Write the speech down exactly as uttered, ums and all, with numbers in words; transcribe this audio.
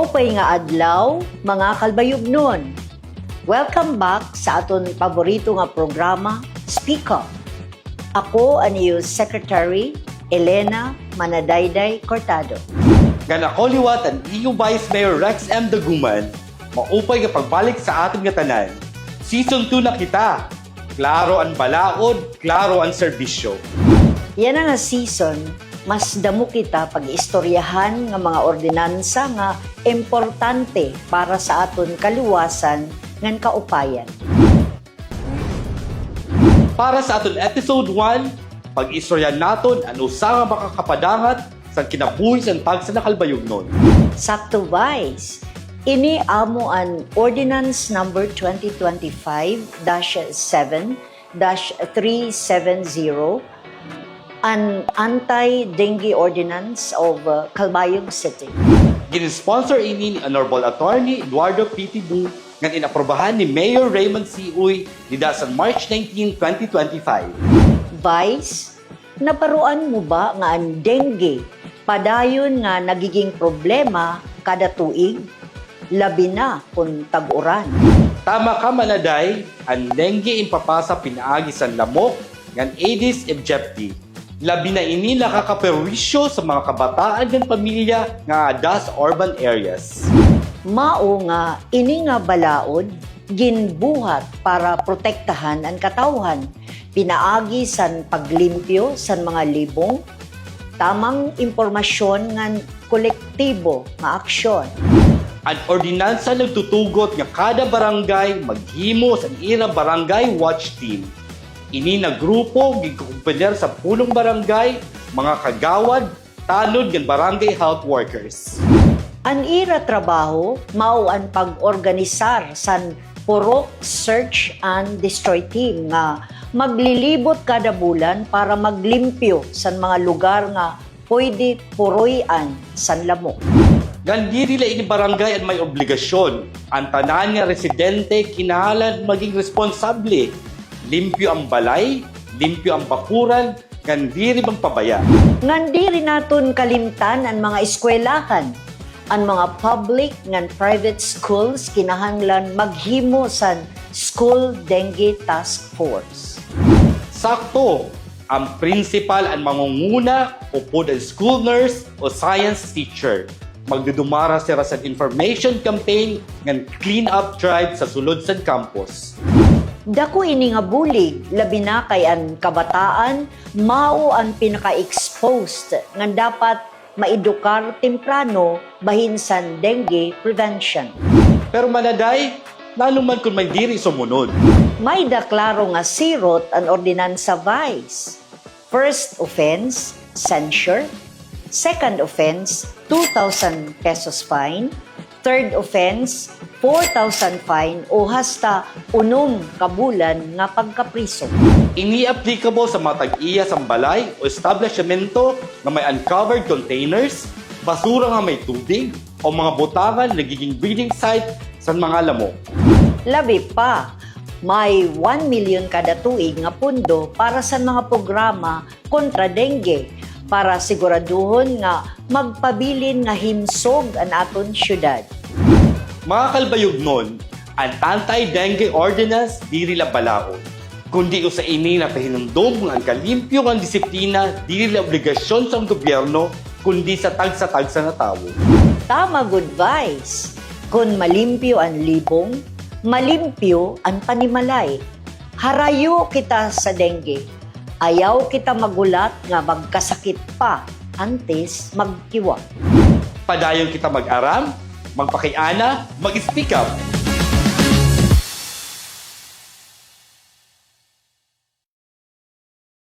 Maupay nga adlaw, mga Calbayognon. Welcome back sa aton paborito nga programa, Speak Up. Ako an iyo secretary, Elena Manadayday Cortado. Ngan ako liwat an iyo Vice Mayor Rex M. Daguman. Maupay nga pagbalik sa aton ngatanan. Season two na kita. Klaro an balaod, klaro an serbisyo. Yana nga season, mas damo kita pag-istoryahan nga mga ordinansa nga importante para sa aton kaluwasan ngan kaupayan. Para sa aton episode one, pag-istoryahan naton an usa nga makakapadangat sa kinabuhi san tagsa nga Calbayognon. Sakto, Vice. Ini amo an Ordinance Number twenty twenty-five dash seven dash three seven zero, an Anti-Dengue Ordinance of, uh, Calbayog City. Gin-sponsor ini ni Honorable Attorney Eduardo P. Tibu ngan inaprubahan ni Mayor Raymond C. Uy dida san March nineteen, twenty twenty-five. Vice, nabaroan mo ba nga an dengue padayon nga nagiging problema kada tuig, labi na kon tag-uran? Tama ka, Manaday, an dengue ginpapasa pinaagi san lamok ngan Aedes aegypti. Labi na ini nakakaperwisyo sa mga kabataan ngan pamilya nga aada sa urban areas. Mao nga ini nga balaod ginbuhat para protektahan an katawhan pinaagi san paglimpyo san mga libong, tamang impormasyon ngan kolektibo nga aksyon. An ordinansa nagtutugot nga kada barangay maghimo san ira barangay watch team. Ini nga grupo ginkukumponer sa punong barangay, mga kagawad, tanod ngan barangay health workers. An ira trabaho mao an pag-organisar san Purok Search and Destroy Team nga maglilibot kada bulan para maglimpyo san mga lugar nga pwede puroy-an san lamok. Ngan diri la ini barangay an may obligasyon. An tanan nga residente kinahanglan maging responsable. Limpyo an balay, limpyo an bakuran, ngan diri magpabaya. Ngan diri naton kalimtan an mga eskwelahan. An mga public ngan private schools kinahanglan maghimo san School Dengue Task Force. Sakto, an principal an mangunguna, upod an school nurse o science teacher. Magdudumara sira san information campaign ngan clean-up drive sa sulod san campus. Dako ini nga bulig, labi na kay an kabataan mao an pinaka-exposed ngan dapat maedukar temprano bahin san dengue prevention. Pero Manaday, nano man kon may diri sumunod? May-da klaro nga sirot an ordinansa, Vice. First offense, censure. Second offense, two thousand pesos fine. Third offense, four thousand fine o hasta unom ka bulan nga pagkapriso. Ini applicable sa mga tag-iya san balay o establisyemento nga may uncovered containers, basura nga may tubig, o mga butangan nagiging breeding site san mga lamok. Labi pa, may one million kada tuig nga pondo para sa mga programa kontra dengue para siguraduhon nga magpabilin nga himsog an aton syudad. Mga Calbayognon, an anti-dengue ordinance diri la balaod, kundi usa ini nga pahinumdom nga an kalimpyo ngan disiplina diri la obligasyon san gobyerno, kundi sa tagsa-tagsa nga tawo. Tama gud, Vice. Kon malimpyo an libong, malimpyo an panimalay. Harayo kita sa dengue. Ayaw kita maghulat nga magkasakit pa antes magkiwa. Padayon kita mag-aram, magpakiana, mag-speak up.